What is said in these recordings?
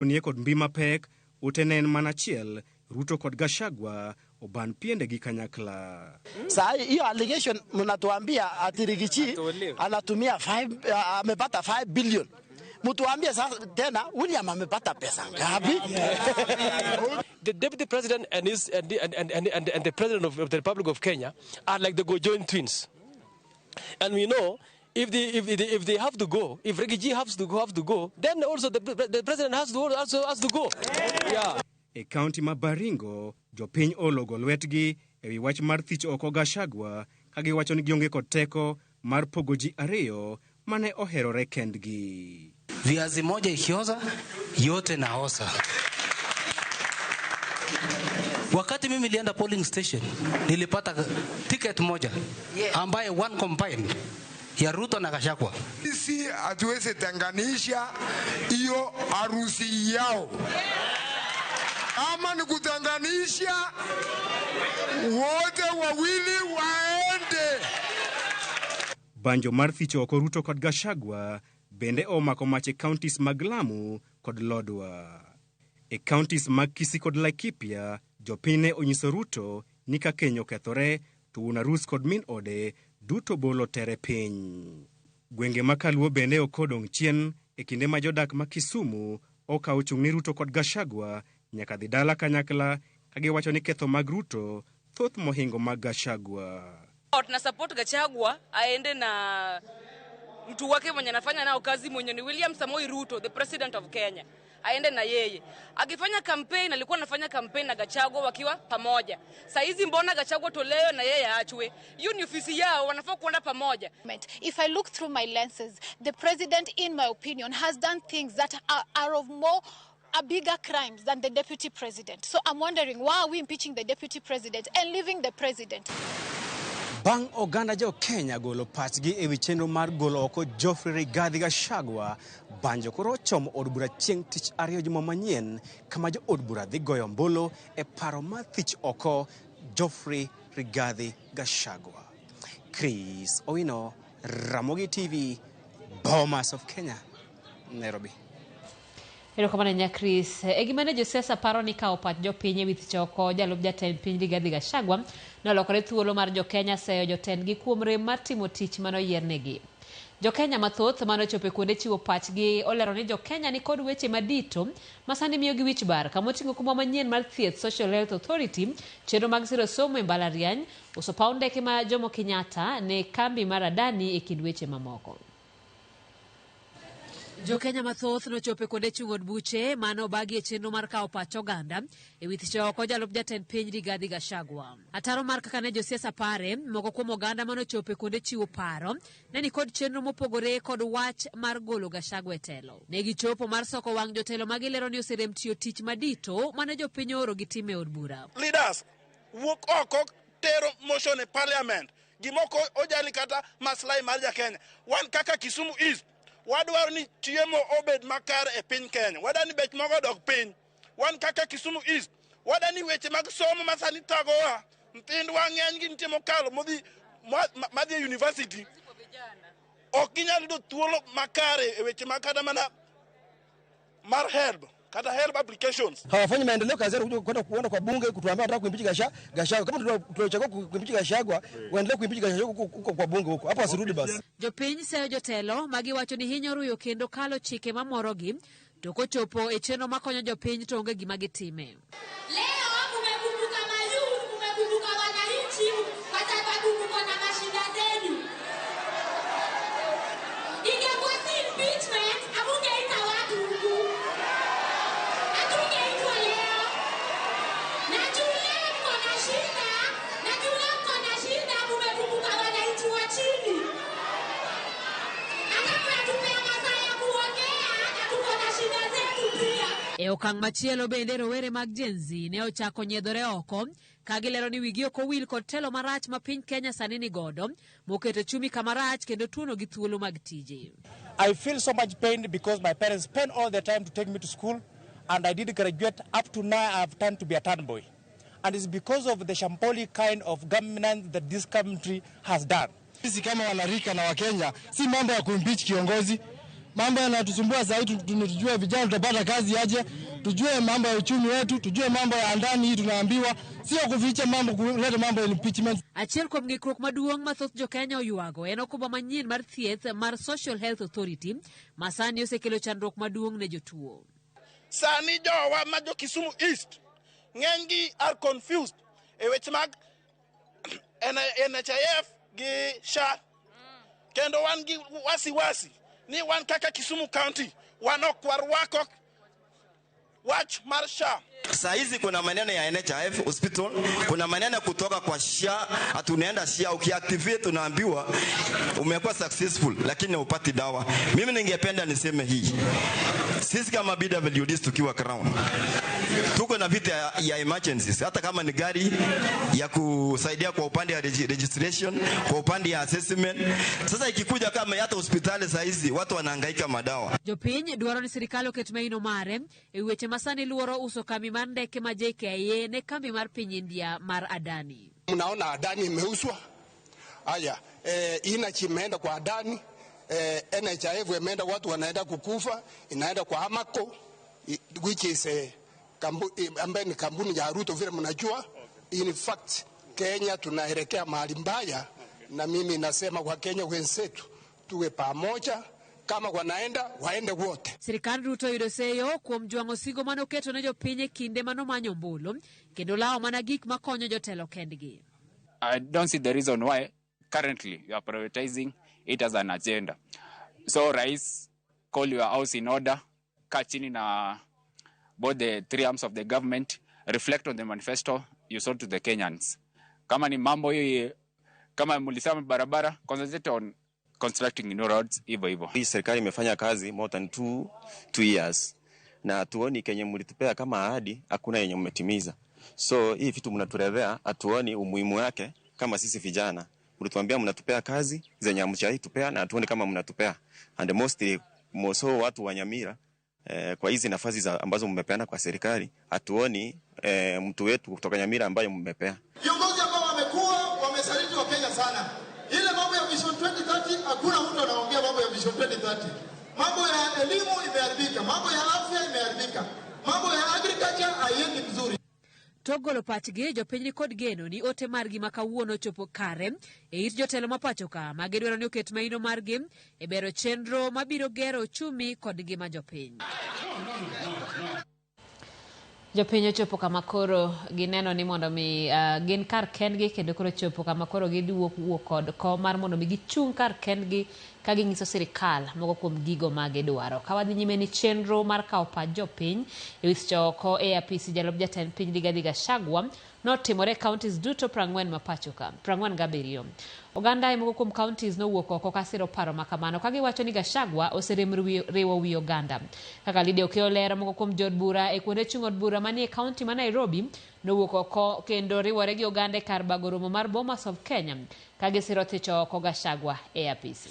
Nie kod mbi mapek, ote ne en mana achiel, Ruto kod Gachagua oban piendegi kanyakla. Saa hiyo allegation mnatuambia ati Riggy G anatumia 5, amepata 5 billion. Mtuambie sasa tena William amepata pesa ngapi? The deputy president and his and the, and, and, and, and the president of the Republic of Kenya are like the Gojoin twins. And we know if they have to go, if Riggy G has to go, then also the president has to also has to go. Yeah. E kaunti ma Baringo, jopiny ologo lwetgi ewi wach mar thich oko Gachagua ka giwacho ni gionge kod teko mar pogo ji ariyo mane oherore kendgi. Viazi moja ikioza yote naoza. Wakati mimi nilienda polling station nilipata ticket moja ambaye one combined ya Ruto na Gachagua. Sisi hatuwezi tenganisha hiyo harusi yao. Kama ni kutenganisha, wote wawili waende. Banjo mar thicho oko Ruto kod Gachagua bende omako mach e counties mag Lamu kod Lodwar. E counties mag Kisii kod Laikipia, jopiny ne onyiso Ruto ni ka keny okethore to wuon arus kod min ode duto bolo tere piny. Gwenge ma Kaluo bende ok odong' chien e kinde ma jodak ma Kisumu okawo chung' ni Ruto kod Gachagua nyaka dhi dala kanyakla ka giwacho ni ketho mag Ruto thoth mohingo mag Gachagua. Tuna support Gachagua aende na mtu wake mwenye anafanya nao kazi mwenye ni William Samoei Ruto, the president of Kenya, aende na yeye. Akifanya campaign, alikuwa anafanya campaign na Gachagua wakiwa pamoja. Saa hizi mbona Gachagua tolewe na yeye aachwe? Hiyo ni ofisi yao, wanafaa kuenda pamoja. If I look through my lenses, the president, in my opinion, has done things that are of more a bigger crimes than the deputy president. So I'm wondering, why are we impeaching the deputy president and leaving the president? Bang' oganda jo Kenya golo pachgi ewi chenro mar golo oko Geoffrey Rigathi Gachagua, banjo koro ochomo od bura chieng' tich ariyo juma manyien kama jo od bura dhi goyo ombulu e paro mar thich oko Geoffrey Rigathi Gachagua. Chris Owino, Ramogi TV, Bomas of Kenya, Nairobi. Erokamano ahinya, Chris. E gima ne josiasa paro ni kawo pach jopiny ewi thich oko jalup jatend piny Rigathi Gachagua nolokore thuolo mar jokenya seyo jotendgi kuom rem mar timo tich manoyiernegi. Jokenya mathoth manochopo e kuonde chiwo pachgi olero ni jokenya nikod weche madito masani miyogi wich bar kamoting'o okumba manyien mar thieth, Social Health Authority, chenro mag siro somo e mbalariany, uso paw ndeke ma Jomo Kenyatta ne kambi mar Adani e kind weche mamoko. Jokenya mathoth nochopo e kuonde chung' od buche mane obagi e chenro mar kawo pach oganda e wi thich oko jalup jatend piny Rigathi Gachagua. Ataro mar kaka ne josiasa pare, moko kuom oganda manochopo e kuonde chiwo paro ne nikod chenro mopogore kod wach mar golo Gachagua e telo. Ne gichopo mar soko wang' jotelo ma gilero ni oserem tiyo tich madito mane jopiny ooro gitim e od bura. Leaders wuok oko tero motion e parliament gimoko ojali kata maslahi mar jakenya. Wan kaka Kisumu East wadwaro ni chiemo obed makare e piny Kenya, wadwaro ni bech mogo odok piny. Wan kaka Kisumu East wadwaro ni weche mag somo ma sani thagowa nyithindwa ng'eny gi nitie mokalo modhi madhi e university ok ginyal yudo thuolo makare e weche mag kata mana mar HELB kata HELB applications. Hawafanyi maendeleo, kazi yao kuja kwenda kuenda kwa bunge kutuambia wanataka kuimpeach Gachagua. Kama tunachagua kuimpeach Gachagua, waendelee kuimpeach Gachagua huko kwa bunge huko. Hapo wasirudi basi. Jopiny seyo jotelo ma giwacho ni hinyo ruyo kendo kalo chike mamorogi to kochopo e chenro makonyo jopiny to onge gima gitime. Leo mumekumbuka mayouth, mumekumbuka wananchi kwa sababu mko na mashida zenu. Ingekuwa si impeachment, hamungeita watu huku. Hatungeitwa leo. Na juu leo mko na shida, na juu leo mko na shida, mumekumbuka wananchi wa chini. Hata mnatupea masaa ya kuongea na tuko na shida zetu pia. E okang' machielo bende rowere mag Gen Z ne ochako nyiedhore oko ka gilero ni wigi ok owil kod telo marach ma piny Kenya sani ni godo moketo chumi kama rach kendo tuono gi thuolo mag tije. I feel so much pain because my parents spent all the time to take me to school and I did graduate. Up to now, I've turned to be a turn boy. And it's because of the shambolic kind of governance that this country has done. Sisi kama wanarika na Wakenya, si mambo ya kuimpeach kiongozi. Mambo yanatusumbua zaidi, tujue vijana tutapata kazi aje, tujue mambo ya uchumi wetu, tujue mambo ya ndani hii tunaambiwa, sio kuficha mambo, kuleta mambo ya impeachment. Achiel kuom ng'ikruok maduong' ma thoth jokenya oywago en okumba manyien mar thieth mar Social Health Authority ma sani osekelo chandruok maduong' ne jotuo. Sani jowa ma jo Kisumu East ng'enygi are confused e weche mag NHIF gi SHA, kendo wan gi wasiwasi ni wan kaka Kisumu County wan ok warwako wach mar SHA. Saa hizi kuna maneno ya NHIF hospital, kuna maneno kutoka kwa SHA, atunaenda SHA ukiactivate unaambiwa umekuwa successful lakini hupati dawa. Mimi ningependa niseme hii. Sisi kama BWDs tukiwa Crown tuko na vita ya emergencies, hata kama ni gari ya kusaidia kwa upande ya registration, kwa upande ya assessment. Sasa ikikuja kama hata hospitali saa hizi watu wanahangaika madawa. Jopiny dwaro ni sirikal oket maino mare e weche ma sani luoro uso kambi mar ndeke ma JKIA ne kambi mar piny India mar Adani. Mnaona Adani imeuzwa. Haya, Inachi imeenda kwa Adani, NHIF imeenda, watu wanaenda kukufa, inaenda kwa Amaco which is ambaye ni kampuni ya Ruto vile mnajua. In fact, Kenya tunaelekea mahali mbaya, na mimi nasema kwa Kenya wenzetu tuwe pamoja, kama wanaenda waende wote. Sirikand Ruto oyudo seyo kuom jwang'o singo manoketo ne jopiny e kinde manomanyo ombulu kendo lawo mana gik makonyo jotelo kendgi. I don't see the reason why currently you are prioritizing it as an agenda. So Rais, call your house in order, kaa chini na both the three arms of the government, reflect on the manifesto you sold to the Kenyans. Kama ni mambo hiyo, kama mlisema barabara, concentrate on constructing new roads, hivyo hivyo. Hii serikali imefanya kazi more than 2 years na hatuoni kenye mlitupea kama ahadi, hakuna yenye mmetimiza. So hii vitu mnatulevea, hatuoni umuhimu wake kama sisi vijana. Mlituambia mnatupea kazi zenye hamjawahi tupea na hatuoni kama mnatupea. And mostly moso watu wa Nyamira kwa hizi nafasi za ambazo mmepeana kwa serikali hatuoni mtu wetu kutoka Nyamira ambaye mmepea. Viongozi ambao wamekuwa wamesaliti wa Kenya sana. Ile mambo ya Vision 2030 hakuna mtu anaongea mambo ya Vision 2030. Mambo ya elimu imeharibika, mambo ya afya imeharibika, mambo ya agriculture haiendi vizuri. Tok golo pachgi, jopiny ni kod geno ni ote margi ma kawuono chopo kare e it jotelo ma pacho ka ma gidwaro ni oket maino margi e bero chenro mabiro gero uchumi kod ngima jopiny. Jopiny ochopo kama koro gineno ni mondo mi gin kar kendgi kendo koro chopo kama koro giduok wuok kod kom mar mondo mi gichung' kar kendgi ka ging'iso sirikal moko kuom gigo ma gidwaro. Ka wadhi nyime ni chenro mar kawo pach jopiny e wi choko e apisi jalup jatend piny Rigathi Gachagua notimore e counties duto 40 ma pacho ka 47. Oganda e moko kuom counties nowuok oko kasiro paro ma kamano ka giwacho ni Gachagua oserem riwo wi oganda. Kaka Lydia Okeyo lero, moko kuom jood bura e kuonde chung' od bura manie kaunti ma Nairobi nowuok oko kendo riwore gi oganda e kar bago romo mar Bomas of Kenya ka gisiro thicho oko Gachagua e apisi.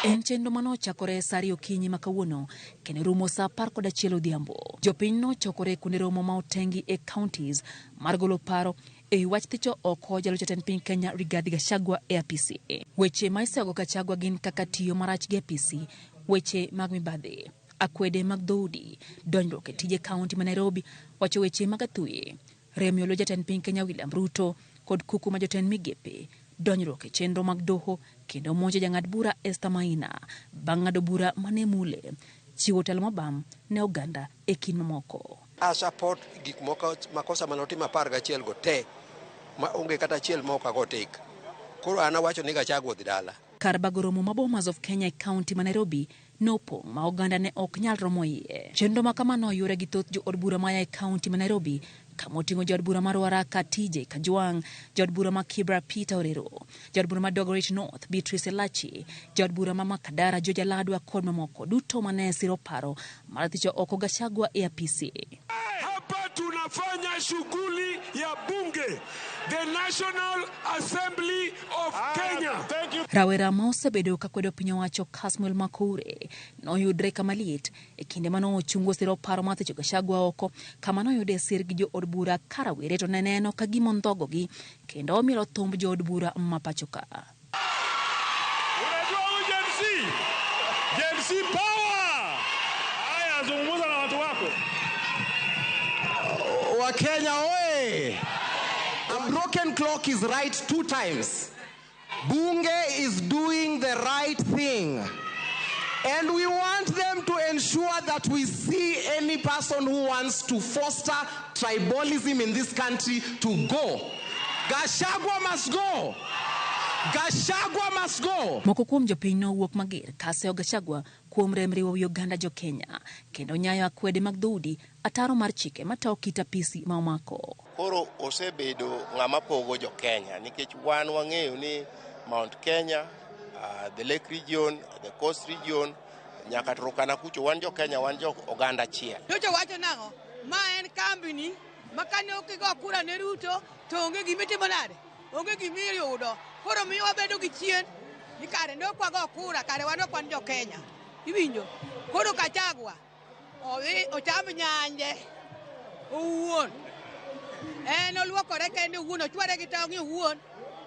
En chenro manochakore sa 2 okinyi ma kawuono kendo rumo sa 11 odhiambo. Jopiny nochokore e kuonde romo ma otengi e counties mar golo paro e wi wach thicho oko jalup jatend piny Kenya Rigathi Gachagua e apisi. Weche ma isego Gachagua gin kaka tiyo marach gi apisi, weche mag mibadhi, akwede mag dhoudi, donjruok e tije kaunti ma Nairobi, wacho weche mag athuye, rem yolo jatend piny Kenya William Ruto kod kuku ma jotend migepe, donjruok e chenro mag doho kendo monjo jang'ad bura Esther Maina bang' ng'ado bura mane mule, chiwo telo mobam ne oganda e kind mamoko. A support gik moko makosa manotimo 11 go te ma onge kata achiel ma ok ago tik. Koro an awacho ni Gachagua odhi dala. Kar bago romo ma Bomas of Kenya e kaunti ma Nairobi nopong' ma oganda ne ok nyal romo iye. Chenro ma kama noyure gi thoth jood bura maya e kaunti ma Nairobi kama oting'o jaod bura mar Ruaraka TJ Kajwang', jaod bura ma Kibra Peter Orero, jaod bura ma Dagoretti North Beatrice Elachi, jaod bura ma Makadara George Aladwa kod mamoko duto mane siro paro mar thicho oko Gachagua e apisi. Hapa tunafanya shughuli ya bunge, the National Assembly of Kenya. Thank you. Rawera ma osebedo ka kwedo piny owacho Kasmuel Makure noyudre kama liet e kinde mane ochungo siro paro mar thicho Gachagua oko kama noyude sir gi jood bura ka rawere to ne neno ka gima ondhogogi kendo omielo thumb jood bura ma pacho ka. Unajua huyu Gen Z, Gen Si power. Haya, zungumza na watu wako. Wakenya oye! A broken clock is right two times. Bunge is doing the right thing. And we want them to ensure that we see any person who wants to foster tribalism in this country to go. Gachagua must go. Gachagua must go. Moko kuom jopiny nowuok mager ka seyo Gachagua kuom rem riwo wi oganda jo Kenya kendo nyayo akwede mag dhoudi ataro mar chike matayo kit apisi ma omako. Koro osebedo ng'ama pogo jo Kenya nikech wan wang'eyo ni Mount Kenya, the Lake Region, the Coast Region, nyaka Turkana kucho wan jo Kenya, wan jo oganda achiel. Nyocha wacho nang'o? Ma en kambini ma kane ok igo kura ne Ruto to onge gimitimo nade? Onge gimiyudo. Koro miyo wabedo gi chien ni kare ne ok wago kura, kare wan ok wan jo Kenya. Iwinjo? Koro Gachagua odhi ocham nyanje owuon. En oluokore kende owuon, ochware gi tong' owuon.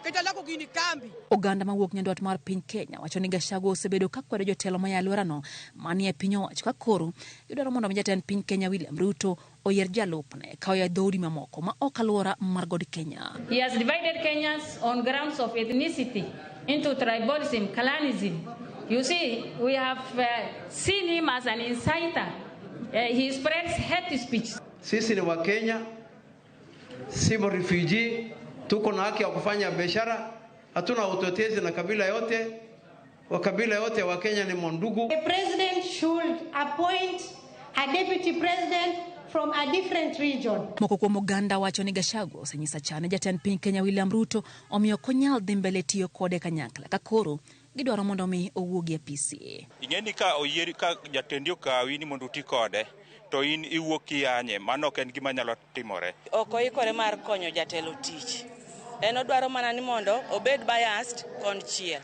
Kendo oloko gini kambi. Oganda mawuok nyandwat mar piny Kenya wacho ni Gachagua osebedo ka kwedo jotelo maya alworano manie piny owacho ka koro gidwaro mondo mi jatend piny Kenya William Ruto oyier jalupne ka oya dhoudi mamoko ma ok alwora mar God Kenya. He has divided Kenyans on grounds of ethnicity into tribalism, clanism. You see, we have seen him as an inciter. He spreads hate speech. Sisi ni Wakenya, si refugee, tuko na haki ya kufanya biashara, hatuna utetezi na kabila yote. Wakabila yote wa Kenya ni mandugu. The president should appoint a deputy president from a different region. Moko kuom oganda wacho ni Gachagua osenyiso chane jatend piny Kenya William Ruto omiyo ok onyal dhi mbele tiyo kode kanyakla ka koro gidwaro mondo mi owuogi e apisi. Ing'e ni ka oyieri ka jatendi okawi ni mondo uti kode to in iwuok kiyanye, mano ok en gima nyalo timore. Ok oikore mar konyo jatelo tich. En odwaro mana ni mondo obed biased konchiel.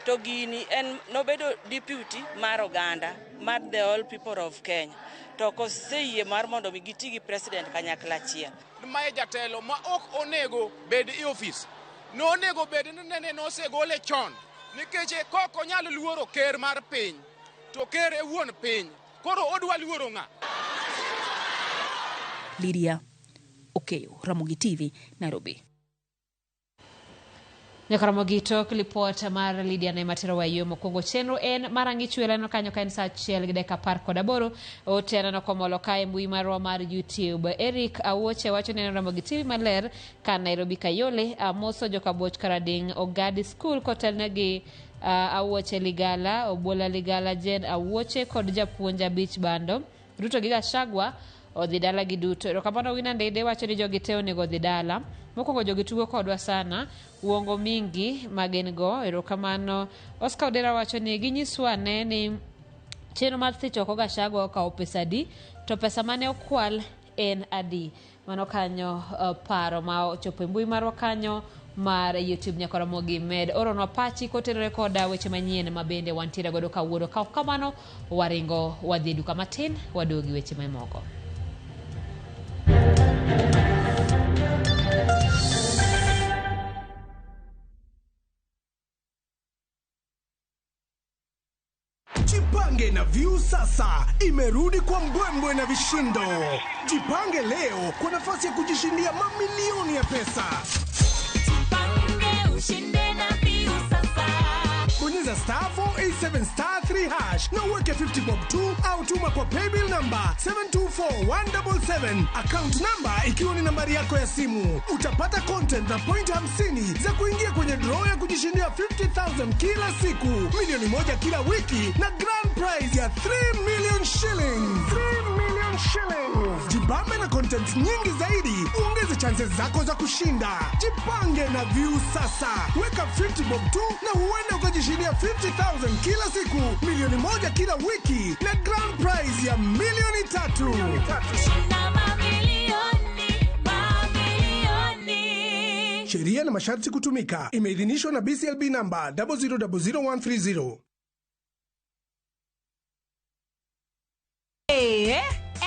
To gini en nobedo deputy mar oganda mar the all people of Kenya. To ok oseyie mar mondo mi giti gi president kanyakla achiel. Mae jatelo ma ok onego bed e ofis. Nonego bed ni nene nosegole chon. Nikech kok onyal luoro ker mar piny, to ker e wuon piny. Koro odwa luoro ng'a? Lydia Okeyo, Ramogi TV, Nairobi. Nyaka Ramogi tok lipot mar Lydia ne matero wa yo mokwongo. Chenro en mar ang'ich welo kanyo ka en saa 1:18 ote aneno komolo kae mbui marwa mar YouTube. Eric Awuoche wacho ni Ramogi TV maler ka Nairobi Kayole. Amoso Jokaboch Karading Ogadi School kotelnegi Awuoche Ligala, Obuola Ligala, Jen Awuoche kod japuonj abich bando. Ruto gi Gachagua odhi dala gi duto. Erokamano Wina Ndede wacho ni jogi te onego odhi dala. Mokwongo jogi tugo kodwa sana, uongo mingi magin go. Erokamano. Oscar Odera wacho ni ginyiswa ane ni chenro mar thicho oko Gachagua okawo pesa adi, to pesa mane okwal en adi. Mano kanyo paro ma ochopo e mbui marwa kanyo mar YouTube. Nyaka Ramogi med oronwa pachi kotenore koda weche manyien ma bende wantiere godo kawuono. Ka ok kamano, waringo wadhi e duka matin, waduogi weche mamoko. Jipange na Viusasa imerudi kwa mbwembwe na vishindo. Jipange leo kwa nafasi ya kujishindia mamilioni ya pesa. Jipange ushinde na Viusasa. Bonyeza star 487 star 3 hash na uweke 50 bob tu au tuma kwa paybill number 724177, account number ikiwa ni nambari yako ya simu. Utapata content na point 50 za kuingia kwenye draw ya kujishindia 50,000 kila siku, 1,000,000 kila wiki na grand prize ya 3 million shillings. 3 million shillings. Jibambe na content nyingi zaidi, uongeze chances zako za kushinda. Jipange na Viusasa. Weka 50 bob tu na huenda ukajishindia 50,000 kila siku, 1,000,000 kila wiki na grand prize ya 3,000,000. Shinda mamilioni, mamilioni. Sheria na masharti kutumika. Imeidhinishwa na BCLB number 0000130. Hey,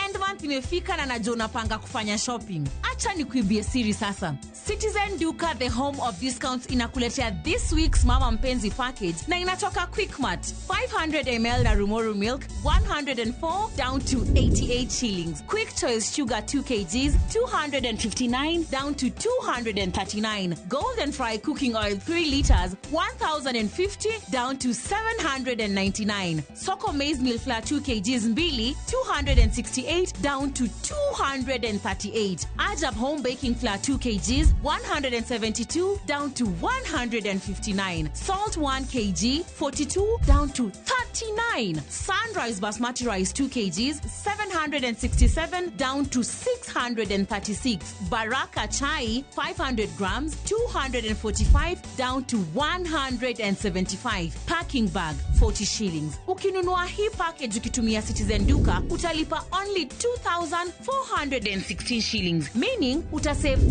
end month imefika na najua unapanga kufanya shopping. Acha nikuibie siri sasa. Citizen Duka, the home of discounts, inakuletea this week's Mama Mpenzi package na inatoka Quickmart. 500 ml na Rumoru milk 104 down to 88 shillings. Quick Choice sugar 2 kgs 259 down to 239. Golden Fry cooking oil 3 liters 1050 down to 799. Soko maize meal flour 2 kgs mbili 268 down to 238. Ajab home baking flour 2 kgs 172 down to 159. Salt 1 kg 42 down to 39. Sunrise basmati rice 2 kgs 767 down to 636. Baraka chai 500 grams 245 down to 175. Packing bag 40 shillings. Ukinunua hii package ukitumia Citizen Duka utalipa only 2416 shillings, meaning utasave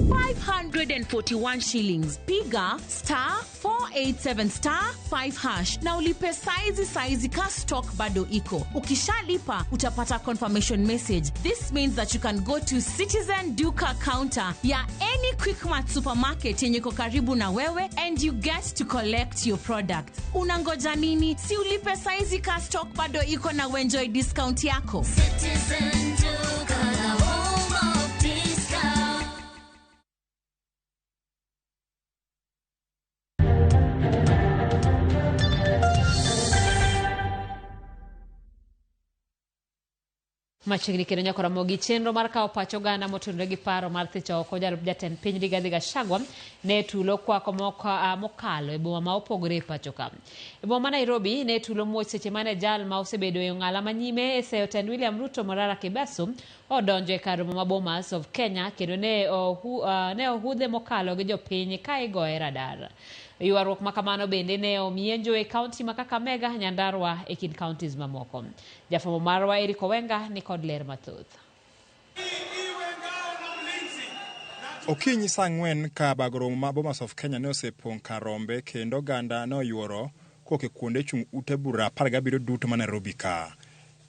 541 shillings. Piga star 487 star 5 hash na ulipe saizi saizi ka stock bado iko. Ukishalipa utapata confirmation message. This means that you can go to Citizen Duka counter ya any Quickmart supermarket yenye iko karibu na wewe and you get to collect your product. Unangoja nini? Si ulipe saizi ka stock bado iko na uenjoy discount yako. Citizen Duka, the home of discount. Machiegni kendo nyaka Ramogi chenro mar kawo pach oganda motenore gi paro mar thicho oko jalup jatend piny Rigathi Gachagua ne tulo kwako mokalo e boma ma opogore e pacho ka. E boma ma Nairobi ne tulo muoch seche mane jal ma osebedo e ong'ala manyime e seyo tend William Ruto Morara Kebaso odonjo e kar romo ma Bomas of Kenya kendo ne ohudhe mokalo gi jopiny ka igoye radar. Ywaruok ma kamano bende ne omienjo e kaunti ma Kakamega, Nyandarua e kind counties mamoko. Jafwambo marwa Eric Owenga ni kod ler mathoth. Okinyi saa 4 ka bago romo ma Bomas of Kenya ne osepong' kar rombe kendo oganda ne oyuoro kowuok e kuonde chung' ute bura 17 duto ma Nairobi ka.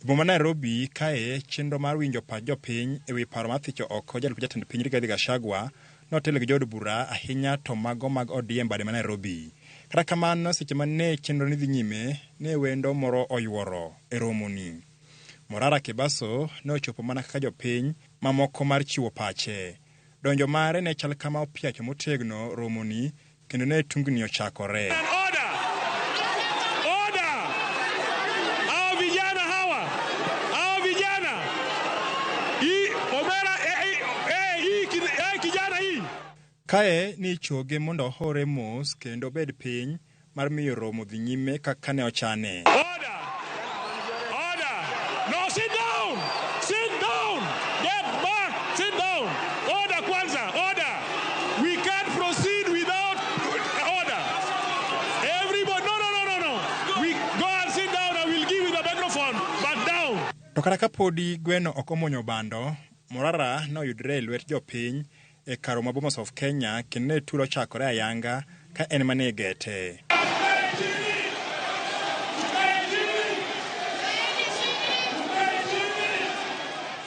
E boma ma Nairobi kae chenro mar winjo pach jopiny ewi paro mar thicho oko jalup jatend piny Rigathi Gachagua notel gi jood bura ahinya to mago mag ODM bade ma Nairobi. Kata kamano seche mane chenro ni dhi nyime ne wendo moro oyuoro e romoni. Morara Kebaso ne ochopo mana kaka jopiny mamoko mar chiwo pache. Donjo mare ne chal kama opiacho motegno romoni kendo ne tungni ochakore. Order! Order! Hawa vijana hawa! Hawa vijana! Hii Omera hii kijana hii. Kae ni ichoge mondo ohore mos kendo obed piny mar miyo romo dhi nyime kaka ne ochane. Order! Order! No, sit down! Sit down! Get back! Sit down! Order kwanza! Order! We can't proceed without order. Everybody, no. We go and sit down. I will give you the microphone, but down. To kata ka podi gweno ok omuonyo bando, Morara ne oyudre e lwet jopiny e kar romo ma Bomas of Kenya kendo ne tulo ochakore ayanga ka en mana e gete.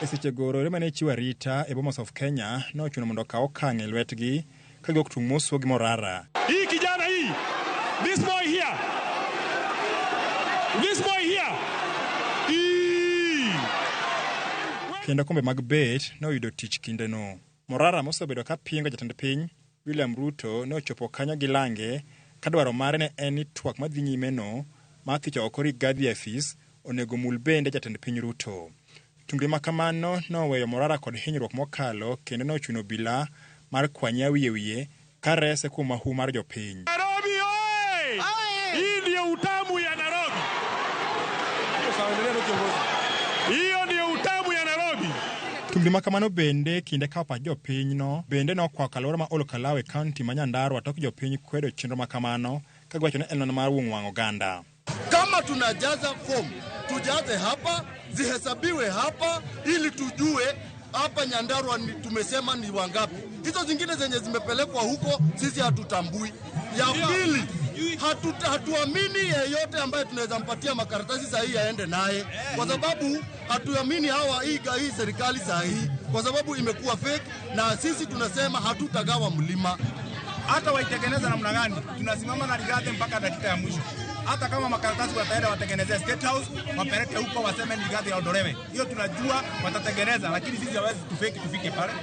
E sechego rowere mane chiwo arita e Bomas of Kenya ne ochuno mondo okaw okang' e lwetgi ka giwuok tung' mosuo gi Morara. Hii kijana hii, this boy here, this boy here. Hii. Kendo kombe mag bet ne oyudo tich kindeno. Morara mosebedo ka pingo jatend piny William Ruto ne ochopo kanyo gi lange ka dwaro mare ne en ni twak madhi nyime no mar thicho oko Rigathi e afis onego mul bende jatend piny Ruto. Tungni ma kamano noweyo Morara kod hinyruok mokalo kendo nochuno obila mar kwanye wiye ka rese kuom mahu mar jopiny. Nairobi oye! Hii ndio utamu ya Nairobi. Hiyo ndio utamu ya Nairobi. Tungni ma kamano bende kinde kawo pach jopinyno bende nokwako alwora ma Ol Kalou e kaunti ma Nyandarua tok jopiny kwedo chenro ma kamano ka giwacho ni en mana mar wuong'o wang' oganda. Kama tunajaza fomu tujaze hapa, zihesabiwe hapa ili tujue hapa Nyandarua ni, tumesema ni wangapi. Hizo zingine zenye zimepelekwa huko sisi hatutambui. Ya pili, Hatuamini yeyote ambaye tunaweza mpatia makaratasi sahihi aende naye, kwa sababu hatuamini hawa hii serikali sahihi, kwa sababu imekuwa fake, na sisi tunasema hatutagawa mlima. Hata waitengeneza namna gani, tunasimama na Rigathi mpaka dakika ya mwisho. Hata kama makaratasi wataenda watengenezee State House, wapeleke huko waseme ni Rigathi aondolewe, hiyo tunajua watatengeneza, lakini sisi hawezi tufeki tufike pale.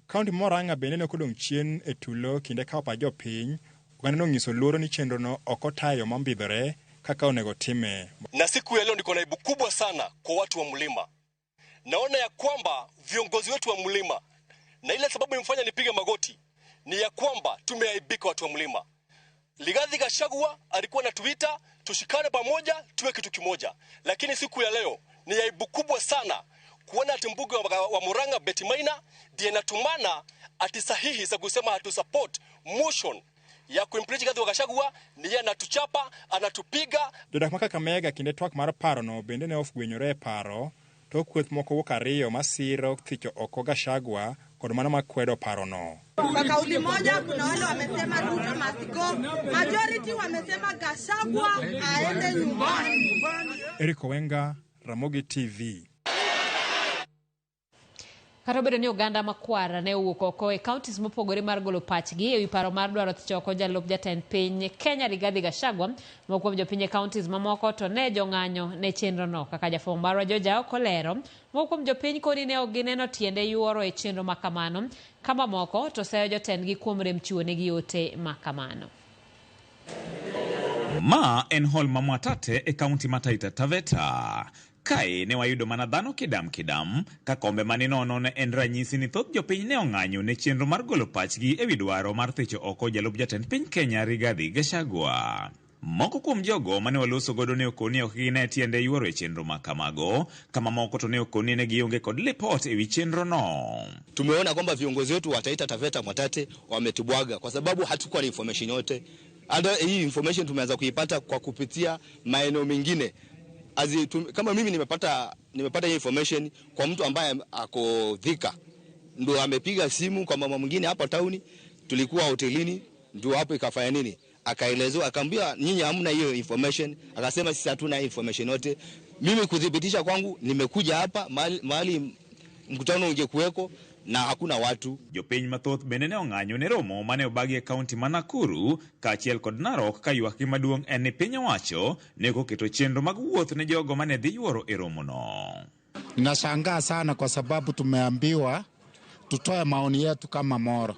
Kaunti Murang'a bende ne ok odong' chien e tulo kinde kawo pach jopiny, oganda nonyiso luoro ni chenrono ok otayo mombidhore kaka onego time. Na siku ya leo niko na aibu kubwa sana kwa watu wa mlima. Naona ya kwamba viongozi wetu wa mlima, na ile sababu imefanya nipige magoti ni ya kwamba tumeaibika watu wa mlima. Rigathi Gachagua alikuwa na Twitter, tushikane pamoja tuwe kitu kimoja, lakini siku ya leo ni aibu kubwa sana kuona ati mbunge wa Murang'a Betty Maina ndiye anatumana ati sahihi za kusema hatu support motion ya kuimpeach Rigathi Gachagua, ni yeye anatuchapa, anatupiga. Jodak ma Kakamega kinde twak mar parono bende ne ofwenyore e paro tok kweth moko wuok ariyo masiro thicho oko Gachagua kod mano makwedo parono. Kwa kauli moja, kuna wale wamesema Ruto must go, majority wamesema Gachagua aende nyumbani. Eric Owenga, Ramogi TV. Kata obedo ni oganda makwar ne owuok oko e counties mopogore mar golo pachgi ewi paro mar dwaro thicho oko jalup jatend piny Kenya Rigathi Gachagua, moko kuom jopiny e counties mamoko to ne jong'anyo ne chenrono. Kaka jafwambo marwa George Aoko lero, moko kuom jopiny koni ne ok gineno tiende yuoro e chenro makamano, ka mamoko to seyo jotendgi kuom rem chiwo negi ote makamano. Ma en hall ma Mwatate e kaunti ma Taita Taveta. Kae ne wayudo mana dhano kidam kidam, ka kombe mane nono ne en ranyisi ni thoth jopiny ne ong'anyo ne chenro mar golo pachgi ewi dwaro mar thicho oko jalup jatend piny Kenya Rigathi Gachagua. Moko kuom jogo mane waloso godo ne okoni ok gine tiende yuoro e chenro ma kamago, kama moko to ne okoni ne gionge kod lipot ewi chenro no. Tumeona kwamba viongozi wetu wa Taita Taveta Mwatate wametubwaga kwa sababu hatukuwa na information yote. Hata hii information tumeanza kuipata kwa kupitia maeneo mengine. Kama mimi nimepata hii information kwa mtu ambaye ako Thika, ndio amepiga simu kwa mama mwingine hapa town, tulikuwa hotelini, ndio hapo ikafanya nini, akaelezewa, akaambiwa nyinyi hamna hiyo information, akasema sisi hatuna information yote. Mimi kudhibitisha kwangu nimekuja hapa mahali mkutano ungekuweko na hakuna watu. Jopiny mathoth bende ne ong'anyo ne romo mane obagi e kaunti ma Nakuru kaachiel kod Narok ka ywakgi maduong' en ni piny owacho ne ok oketo chenro mag wuoth ne jogo mane dhi yuoro e romono. Ninashangaa sana kwa sababu tumeambiwa tutoe maoni yetu kama Moro.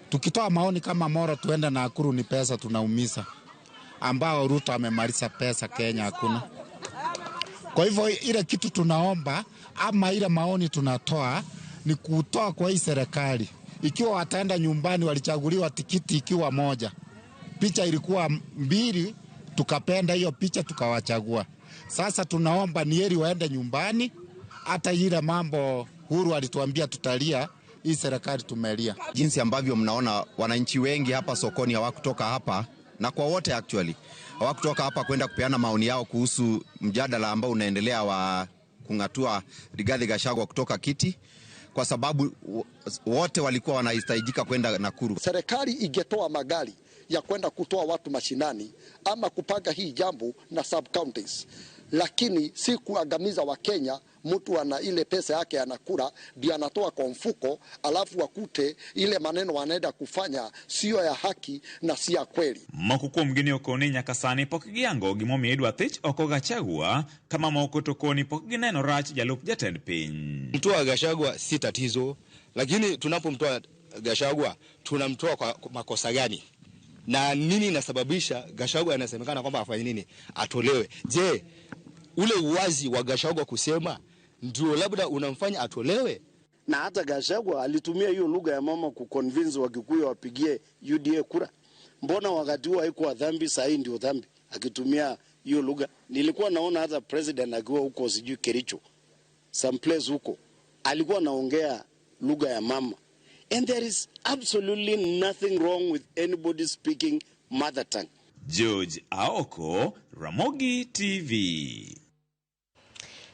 Tukitoa maoni kama Moro tuende Nakuru ni pesa tunaumisa, ambao Ruto amemaliza pesa Kenya hakuna. Kwa hivyo ile kitu tunaomba ama ile maoni tunatoa ni kutoa kwa hii serikali. Ikiwa wataenda nyumbani, walichaguliwa tikiti ikiwa moja, picha ilikuwa mbili, tukapenda hiyo picha tukawachagua. Sasa tunaomba ni heri waende nyumbani. Hata ile mambo Uhuru alituambia tutalia, hii serikali tumelia. Jinsi ambavyo mnaona wananchi wengi hapa sokoni hawakutoka hapa, na kwa wote actually hawakutoka hapa kwenda kupeana maoni yao kuhusu mjadala ambao unaendelea wa kungatua Rigathi Gachagua kutoka kiti, kwa sababu wote walikuwa wanahitajika kwenda Nakuru. Serikali ingetoa magari ya kwenda kutoa watu mashinani ama kupanga hii jambo na sub counties, lakini si kuangamiza Wakenya. Mtu ana ile pesa yake anakula ndio anatoa kwa mfuko, alafu wakute ile maneno wanaenda kufanya sio ya haki na si ya kweli. Moko kuomgi ne okoni nyaka sani pok giyango gimomiyo idwa thich oko Gachagua, kama moko to koni pok gineno rach jalup jatend piny. Mtoa Gachagua si tatizo, lakini tunapomtoa Gachagua tunamtoa kwa makosa gani? Na nini inasababisha Gachagua anasemekana kwamba afanye nini? Atolewe. Je, ule uwazi wa Gachagua kusema ndio labda unamfanya atolewe? Na hata Gachagua alitumia hiyo lugha ya mama kuconvince Wakikuyu wapigie UDA kura. Mbona wakati huo haikuwa dhambi, sasa hii ndio dhambi akitumia hiyo lugha? Nilikuwa naona hata president akiwa huko sijui Kericho, some place huko, alikuwa anaongea lugha ya mama. And there is absolutely nothing wrong with anybody speaking mother tongue. George Aoko, Ramogi TV.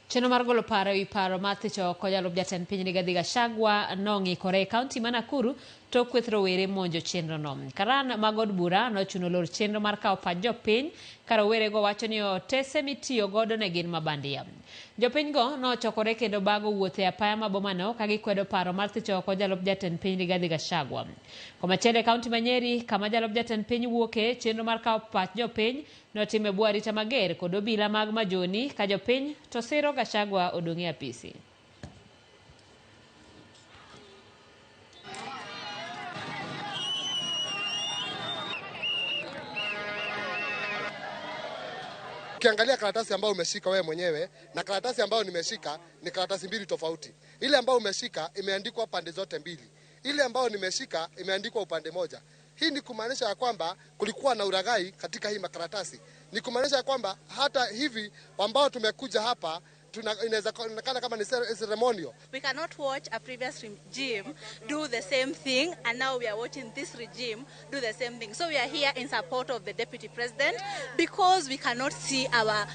Chenro mar golo paro ewi paro mar thicho oko jalup jatend piny Rigathi Gachagua nong'ikore e kaunti ma Nakuru tok kweth rowere monjo chenro no. Karan mag od bura nochuno lor chenro mar kawo pach jopiny ka rowerego wacho ni otese mitiyo godo ne gin mabandia. Jopiny go nochokore kendo bago wuoth e apaya ma bomano ka gikwedo paro mar thicho oko jalup jatend piny Rigathi Gachagua. Komachielo e kaunti ma Nyeri kama jalup jatend piny wuoke, chenro mar kawo pach jopiny notim e bwo arita mager kod obila mag majoni ka jopiny to siro Gachagua odong' e apisi. Ukiangalia karatasi ambayo umeshika wewe mwenyewe na karatasi ambayo nimeshika ni karatasi mbili tofauti. Ile ambayo umeshika imeandikwa pande zote mbili, ile ambayo nimeshika imeandikwa upande moja. Hii ni kumaanisha ya kwamba kulikuwa na ulaghai katika hii makaratasi. Ni kumaanisha ya kwamba hata hivi ambao tumekuja hapa inaweza kuonekana kama ni ceremonial. We cannot watch a previous regime do the same thing, and now we are watching this regime do the same thing. So we are here in support of the deputy president because we cannot see our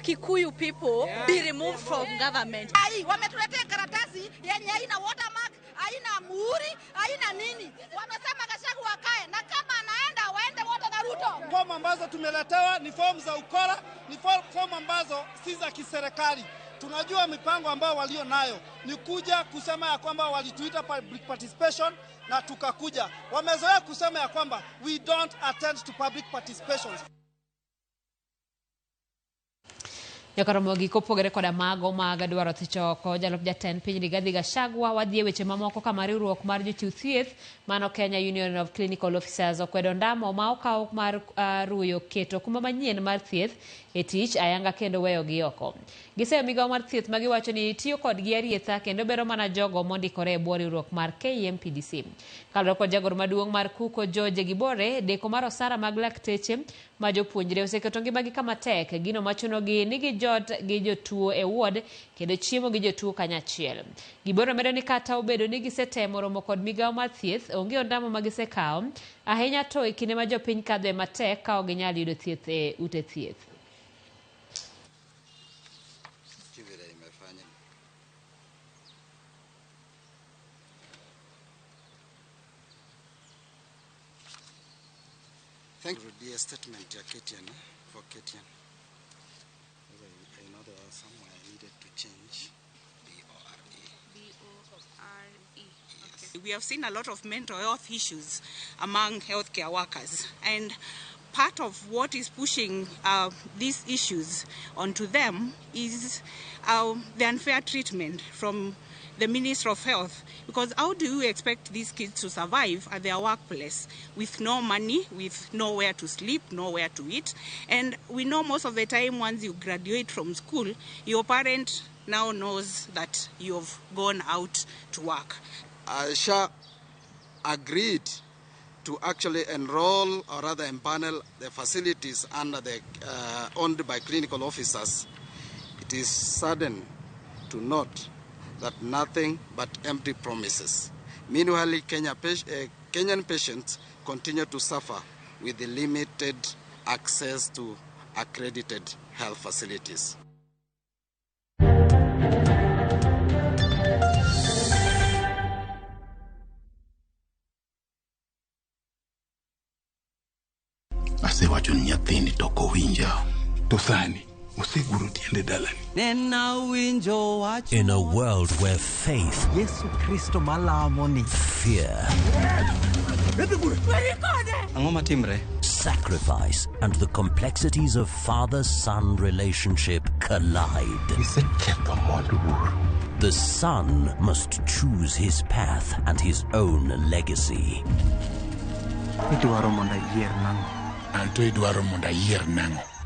Kikuyu people be removed from government. Ai, wametuletea karatasi yenye haina watermark, haina muhuri, haina nini. Wanasema Gachagua akae, na kama anaenda waende wote na Ruto. Fomu ambazo tumeletewa ni fomu za ukora, ni fomu ambazo si za kiserikali. Tunajua mipango ambayo walio nayo ni kuja kusema ya kwamba walituita public participation na tukakuja. Wamezoea kusema ya kwamba we don't attend to public participations. Nyakaromogi kopogore koda mago mag dwaro thicho oko jalup jatend piny Rigathi Gachagua wadhi e weche mamoko kama riwruok mar jochiw thieth mano Kenya Union of Clinical Officers okwedo ndamo ma okaw mar ruyo keto okumba manyien mar thieth e tich ayanga kendo weyogi oko. Giseyo migawo mar thieth ma giwacho ni tiyo kodgi arietha kendo bero mana jogo mondikore e bwo riwruok mar KMPDC. Kaluwore kod jagoro maduong' mar KUCO George Gibore, deko mar osara mag lakteche ma jopuonjre oseketo ngimagi kama tek, gino machunogi ni gijot gi jotuo e ward kendo chiemo gi jotuo kanyachiel. Gibore medo ni kata obedo ni gisetemo romo kod migawo mar thieth, onge ondamo ma gisekawo, ahinya to e kinde ma jopiny kadhoe matek ka ok ginyal yudo thieth e ute thieth. Thank you. Be a statement ya KTN, for KTN. I know there was somewhere I needed to change. B-O-R-E. B-O-R-E. Okay. We have seen a lot of mental health issues among healthcare workers, and part of what is pushing these issues onto them is the unfair treatment from the Minister of Health, because how do you expect these kids to survive at their workplace with no money, with nowhere to sleep, nowhere to eat? And we know most of the time once you graduate from school, your parent now knows that you've gone out to work. SHA agreed to actually enroll or rather empanel the facilities under the owned by clinical officers. It is saddening to note that nothing but empty promises. Meanwhile, Kenyan patients continue to suffer with the limited access to accredited health facilities. Asewacho ni nyathini to ok owinja. To sani oseguro tiende dalani. In a world where faith, Yesu Kristo malamo ni, fear, sacrifice, and the complexities of father-son relationship collide. The son must choose his path and his own legacy.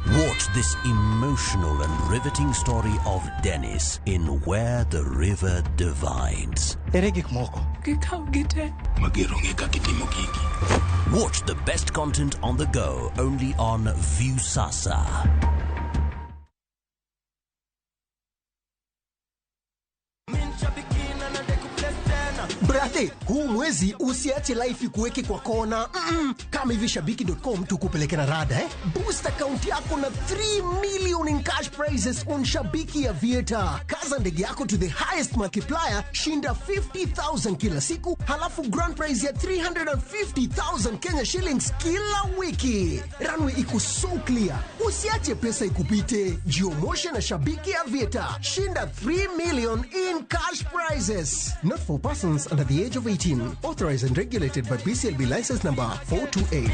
Watch this emotional and riveting story of Dennis in Where the River Divides. Watch the best content on the go only on Viusasa. Brother, huu mwezi usiache life ikuweke kwa kona. Kama hivi shabiki.com tukupeleke na rada eh? Boost account yako na 3 million in cash prizes on Shabiki Aviator. Kaza ndege yako to the highest multiplier, shinda 50,000 kila siku, halafu grand prize ya 350,000 Kenya shillings kila wiki. Runway iko so clear. Usiache pesa ikupite. Jiomoshe na Shabiki Aviator. Shinda 3 million in cash prizes. Not for persons under the age of 18. Authorized and regulated by BCLB license number 428.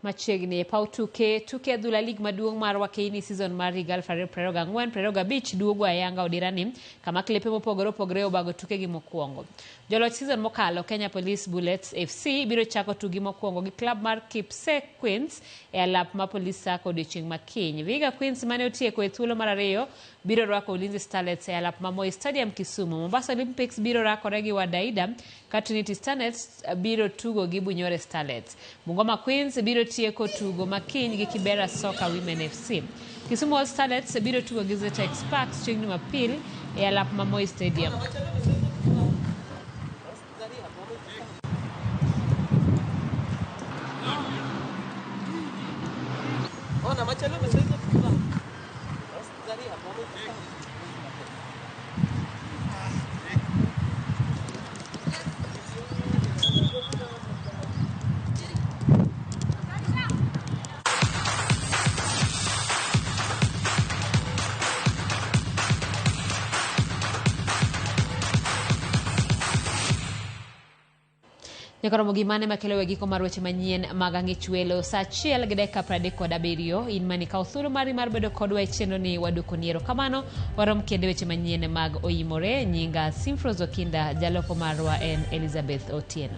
Machiegni e paw tuke tuke adhula lig maduong' mar Wakeini season mar higa 2024-25 duogo ayanga odirani kama klepe mopogore opogore obago tukegi mokwongo. Joloch season mokalo Kenya Police Bullets FC biro chako tugi mokwongo gi klab mar Kipse Queens e alap ma Police Sacco odiochieng' ma kiny. Vihiga Queens mane otieko e thuolo mar ariyo biro rwako Ulinzi Starlets e alap ma Moi Stadium Kisumu. Mombasa Olympics biro rakore gi Wadaida ka Trinity Starlets biro tugo gi Bunyore Starlets. Bungoma Queens biro tieko tugo makiny gi Kibera Soccer Women FC. Kisumu All Starlets biro tugo gi Zetech Sparks chieng' Jumapil e alap ma Moi Stadium. Nyaka romo gi mane makelo we giko mar weche manyien mag ang'ich welo saa 1:37. In mani kaw thuolo mari mar bedo kodwa e chenro ni waduoko ni erokamano. Warom kendo weche manyien mag oyimore. Nyinga Simfros Okinda, jaloko marwa en Elizabeth Otieno.